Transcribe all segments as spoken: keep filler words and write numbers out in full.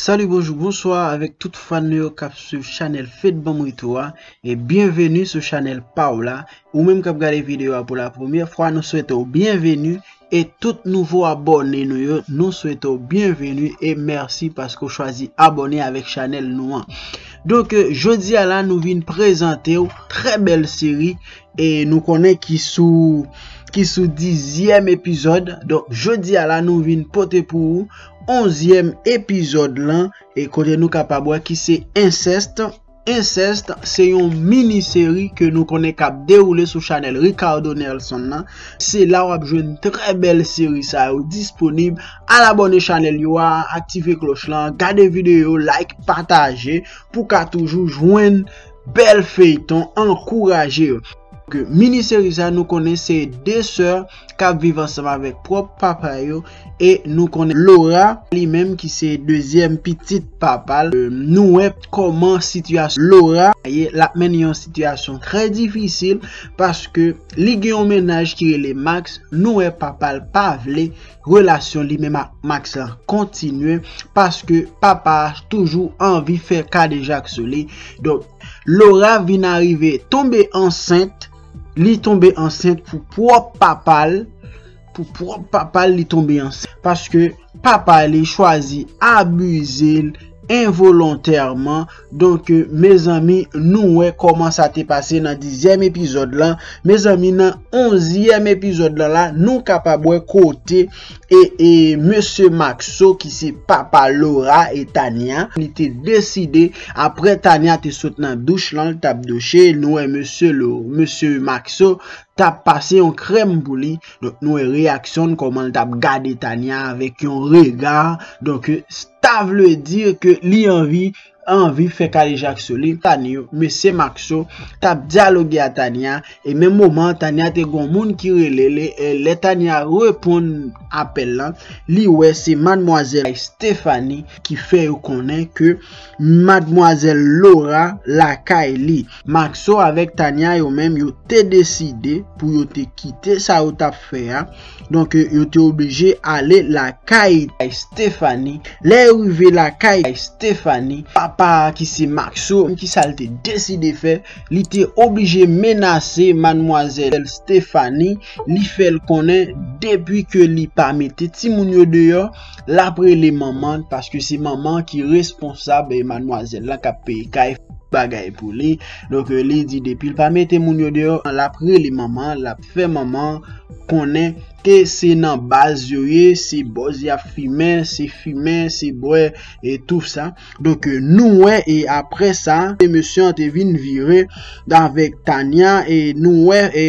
Salut, bonjour, bonsoir avec tout fan yo k ap swiv chanèl Fed Banm Retou a, e byenveni sou chanèl pa w la. Ou menm k ap gade videyo a pou la premyè fwa, nou swete w byenveni, e tout nouvo abòne nou yo, nou swete w byenveni e mèsi paske w chwazi abòne avèk chanèl nou an. Donk, euh, jodi a la, nou vin prezante w trè bèl seri, e nou konnen ki sou, ki sou dizyèm epizòd. Donk, jodi a la, nou vin pote pou ou onzyèm epizòd lan, e kote nou kapab wè ki se Ensèst. Ensèst se yon mini seri ke nou konnen k ap dewoule sou chanèl Ricardo Nelson nan. Se la w ap jwenn trè bèl seri sa yo disponib. Al abòne chanèl yo a, aktive klòch lan, gade videyo, like, pataje, pou ka toujou jwenn bèl feyton, ankouraje yo. Ke mini seri sa nou konnen se de sè k ap viv ansanm avèk pwòp papa yo, e nou konnen Laura li menm ki se dezyèm pitit papa l, euh, nou wè kòman sitiyasyon Laura ye, l ap mennen yon sitiyasyon trè difisil paske li gen yon mennaj ki rele Max, nou wè papa l pa vle relasyon li menm ak Max lan kontinye paske papa a toujou anvi fè kadejak sou li. Donk, Laura vin arive tonbe ansent, li tonbe ansent pou pwòp papa l, pou pwòp papa l li tonbe ansent, paske papa li chwazi abize l envolontèman. Donk, mezanmi, nou wè kòman sa te pase nan dizyèm epizòd lan. Mezanmi, nan onzyèm epizòd lan la, nou kapab wè kote e, e mesye Maxo, ki se papa Laura e Tania, li te deside, apre Tania te sot nan douch lan, l t ap douche, nou wè mesye Lo-, mesye Maxo t ap pase yon krèm pou li. Donk, nou wè reyaksyon l, kòman l t ap gade Tania avèk yon rega. Donk, sa vle di ke li anvi, anvi fè kadejak sou li. Tania, mesye Maxo t ap dyaloge a Tania, e menm moman, Tania te gon moun ki rele li, e lè Tania reponn apèl lan, li wè se madmwazèl Stephanie ki fè yo konnen ke madmwazèl Laura lakay li. Maxo avèk Tania yo menm, yo te deside pou yo te kite sa yo t ap fè a. Donk, yo te oblije ale lakay Stephanie. Lè yo rive lakay Stephanie, papa a ki se Maxo, ki sa l te deside fè, li te oblije menase madmwazèl Stephanie, li fè l konnen depi ke li pa mete timoun yo deyò, l ap rele manman l, paske se manman ki responsab, e madmwazèl lan k ap peye kay, bagay pou li. Donk, euh, li di depi l pa mete moun yo deyò, l ap rele manman, l ap fè manman konnen ke se nan baz yo ye, se bòz y ap fimen, se fimen, se bwè, e tou sa. Donk, euh, nou wè, e apre sa, e mesye an te vin vire avèk Tania, e nou wè, e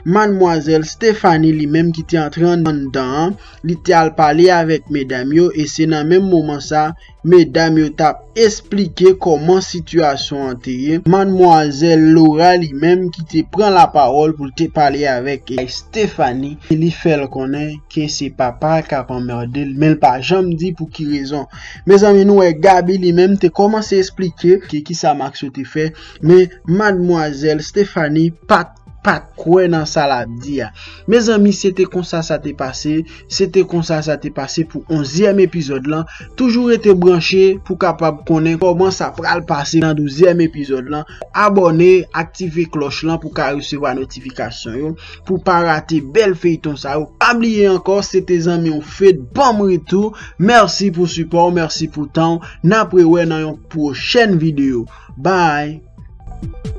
madmwazèl Stephanie li menm ki te antre anndan an, li te al pale avèk medam yo, e se nan menm moman sa, medam yo t ap esplike kòman sitiyasyon an te ye. Madmwazèl Laura li menm ki te pran lapawòl pou l te pale avèk Stephanie, li fè l konnen ke se papa k ap anmède l, men l pa janm di pou ki rezon. Mezanmi, nou wè Gaby li menm te kòmanse esplike ki, kisa Maxo te fè, men madmwazèl Stephanie pa t pa t kwè nan sa l ap di a. Mezanmi, se te konsa sa te pase, se te konsa sa te pase pou onzyèm epizòd lan. Toujou rete branche pou kapab konnen kòman sa pral pase nan douzyèm epizòd lan. Abòne, aktive klòch lan pou ka resevwa notifikasyon yo, pou pa rate bèl feyton sa yo. Pa bliye ankò, se te zanmi w Fed Banm Retou. Mèsi pou sipò w, mèsi pou tan w. N ap rewè nan yon pwochèn videyo. Bye!